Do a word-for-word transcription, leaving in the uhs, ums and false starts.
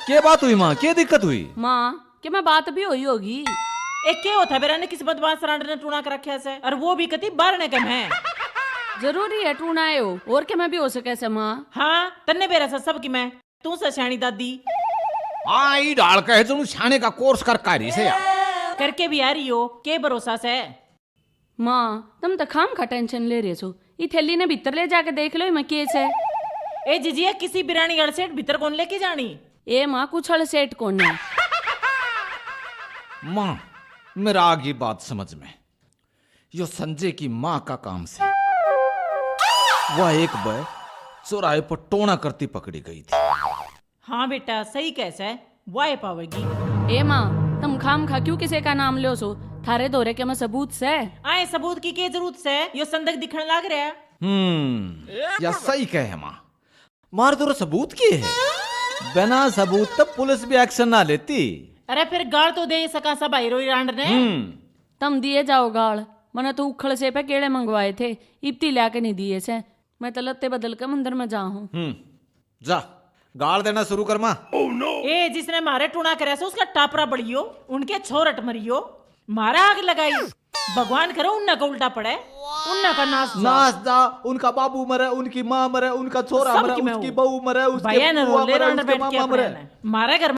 के बात हुई माँ, के दिक्कत हुई? माँ, के मैं बात भी हुई होगी? ए, के होता बेरा ने किस बदमाश रांड ने टूणा कर रखा से, और वो भी कती बारने के मैं। जरूरी है टूणा आयो, और के मैं भी हो सके से माँ? हाँ, तन्ने बेरा से सब की मैं, तू से स्याणी दादी। हाँ, ई डाल के तुम स्याणे का कोर्स कर का रही से यार। करके भी आ रही हो, के भरोसा से? माँ, तुम तो खाम खा टेंशन ले रहे सो। ई थैली ने भीतर ले जाके देख लो, इमा के से। ए जिजिया, किसी बिरानी गल सेठ भीतर कौन लेके जानी? ए माँ, कुछ हल सेठ कौन है। माँ, मेरा आ गई बात समझ में। यो संजय की माँ का काम से। वह एक बार चौराहे पर टोना करती पकड़ी गई थी। हाँ बेटा, सही कह सै, वाए पावेगी। ए माँ, तुम खाम खा क्यों किसी का नाम लो सो? थारे धोरे के में सबूत सै? आए सबूत की के जरूरत सै? यो संदक दिखण लाग रहा है। हम्म, या सही कहे माँ। मार तो सबूत के है, बिना सबूत तो पुलिस भी एक्शन ना लेती। अरे फिर गाल तो दे सका सा भाई रोई रांड ने। हम्म। तुम दिए जाओ गाल, मने तो उखल से पे केले मंगवाए थे, इब्ती ल्याके नहीं दिए से। मैं तो लत्ते बदल के मंदिर में जा हूँ। हम्म, जा, गाल देना शुरू कर माँ। ए, जिसने मारे टूणा करे से उसका टापरा बलियो, उनके छोरट मरियो, मारा आग लगाई। भगवान करे उन्ना का उल्टा पड़े, उन्ना का नाश जा। नाश जा, उनका बाबू मरे, उनकी माँ मरे, उनका छोरा सब मरे, की मैं उसकी हूँ। बहू मरे, उसके भैया ने बुआ रोले मरे, रांड उसके बैठ के मामा अपने मरे। ने। मारे घर